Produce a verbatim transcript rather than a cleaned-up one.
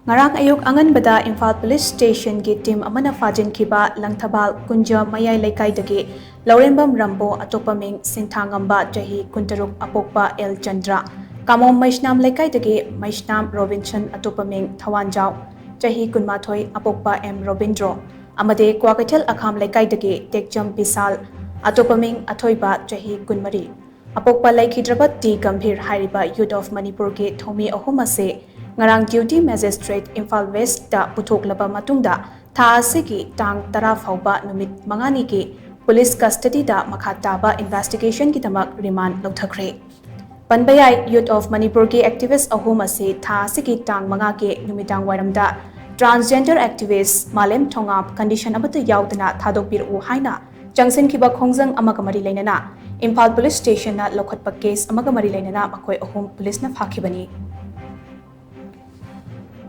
ꯉꯔꯥꯡ ꯑꯌꯨꯛ ꯑꯉꯟꯕꯗ Imphal police ꯁ꯭ꯇꯦꯁꯟꯒꯤ team ꯑꯃꯅ ꯐꯥꯖꯤꯟꯈꯤꯕ ꯂꯪꯊꯕꯥꯜ ꯀꯨꯟꯖ ꯃꯌꯥꯏ ꯂꯩꯀꯥꯏꯗꯒꯤ ꯂꯧꯔꯦꯝꯕꯝ ꯔꯝꯕꯣ, ꯑꯇꯣꯞꯄ ꯃꯤꯡ ꯁꯤꯟꯊꯥꯉꯝꯕ, ꯆꯍꯤ ꯀꯨꯟꯇꯔꯨꯛ, ꯑꯄꯣꯛꯄ ꯑꯦꯜ ꯆꯟꯗ꯭ꯔ, ꯀꯥꯃꯣꯝ ꯃꯩꯁꯅꯥꯝ ꯂꯩꯀꯥꯏꯗꯒꯤ ꯃꯩꯁꯅꯥꯝ ꯔꯣꯕꯤꯟꯁꯟ, ꯑꯇꯣꯞꯄ ꯃꯤꯡ ꯊꯋꯥꯟꯖꯥꯎ, ꯆꯍꯤ ꯀꯨꯟꯃꯥꯊꯣꯏ, ꯑꯄꯣꯛꯄ ꯑꯦꯝ ꯔꯣꯕꯤꯟꯗ꯭ꯔꯣ, ꯑꯃꯗꯤ ꯀ꯭ꯋꯥꯀꯩꯊꯦꯜ ꯑꯈꯥꯝ ꯂꯩꯀꯥꯏꯗꯒꯤ ꯇꯦꯛꯆꯝ ꯕꯤꯁꯥꯜ, ꯑꯇꯣꯞꯄ ꯃꯤꯡ ꯑꯊꯣꯏꯕ, ꯆꯍꯤ ꯀꯨꯟꯃꯔꯤ, ꯑꯄꯣꯛꯄ ꯂꯩꯈꯤꯗ꯭ꯔꯕ ꯇꯤ ꯒꯝꯚꯤꯔ ꯍꯥꯏꯔꯤꯕ ꯌꯨꯠ ꯑꯣꯐ ꯃꯅꯤꯄꯨꯔꯒꯤ ꯊꯧꯃꯤ ꯑꯍꯨꯝ ꯑꯁꯤ ꯉꯔꯥꯡ ꯗ꯭ꯌꯨꯇꯤ ꯃꯦꯖꯤꯁꯇ꯭ꯔꯦꯠ ꯏꯝꯐꯥꯜ ꯋꯦꯁꯇ ꯄꯨꯊꯣꯛꯂꯕ ꯃꯇꯨꯡꯗ ꯊꯥ ꯑꯁꯤꯒꯤ ꯇꯥꯡ ꯇꯔꯥ ꯐꯥꯎꯕ ꯅꯨꯃꯤꯠ ꯃꯉꯥꯅꯤꯒꯤ ꯄꯨꯂꯤꯁ ꯀꯁꯇꯗꯤꯗ ꯃꯈꯥ ꯇꯥꯕ ꯏꯟꯚꯦꯁꯇꯤꯒꯦꯁꯟꯒꯤꯗꯃꯛ ꯔꯤꯃꯥꯟ ꯂꯧꯊꯈ꯭ꯔꯦ꯫ ꯄꯟꯕ ꯌꯥꯏ, ꯌꯨꯠ ꯑꯣꯐ ꯃꯅꯤꯄꯨꯔꯒꯤ ꯑꯦꯛꯇꯤꯚꯤꯁ ꯑꯍꯨꯝ ꯑꯁꯤ ꯊꯥ ꯑꯁꯤꯒꯤ ꯇꯥꯡ ꯃꯉꯥꯒꯤ ꯅꯨꯃꯤꯗꯥꯡ ꯋꯥꯏꯔꯝꯗ ꯇ꯭ꯔꯥꯟꯁꯖꯦꯟꯗꯔ ꯑꯦꯛꯇꯤꯚꯤꯁ ꯃꯥꯂꯦꯝ ꯊꯣꯉꯥꯝ ꯀꯟꯗꯤꯁꯟ ꯑꯃꯠꯇ ꯌꯥꯎꯗꯅ ꯊꯥꯗꯣꯛꯄꯤꯔꯛꯎ ꯍꯥꯏꯅ ꯆꯪꯁꯤꯟꯈꯤꯕ ꯈꯣꯡꯖꯪ ꯑꯃꯒ ꯃꯔꯤ ꯂꯩꯅꯅ ꯏꯝꯐꯥꯜ ꯄꯨꯂꯤꯁ ꯁ꯭ꯇꯦꯁꯟꯅ ꯂꯧꯈꯠꯄ ꯀꯦꯁ ꯑꯃꯒ ꯃꯔꯤ ꯂꯩꯅꯅ ꯃꯈꯣꯏ ꯑꯍꯨꯝ ꯄꯨꯂꯤꯁꯅ ꯐꯥꯈꯤꯕꯅꯤ꯫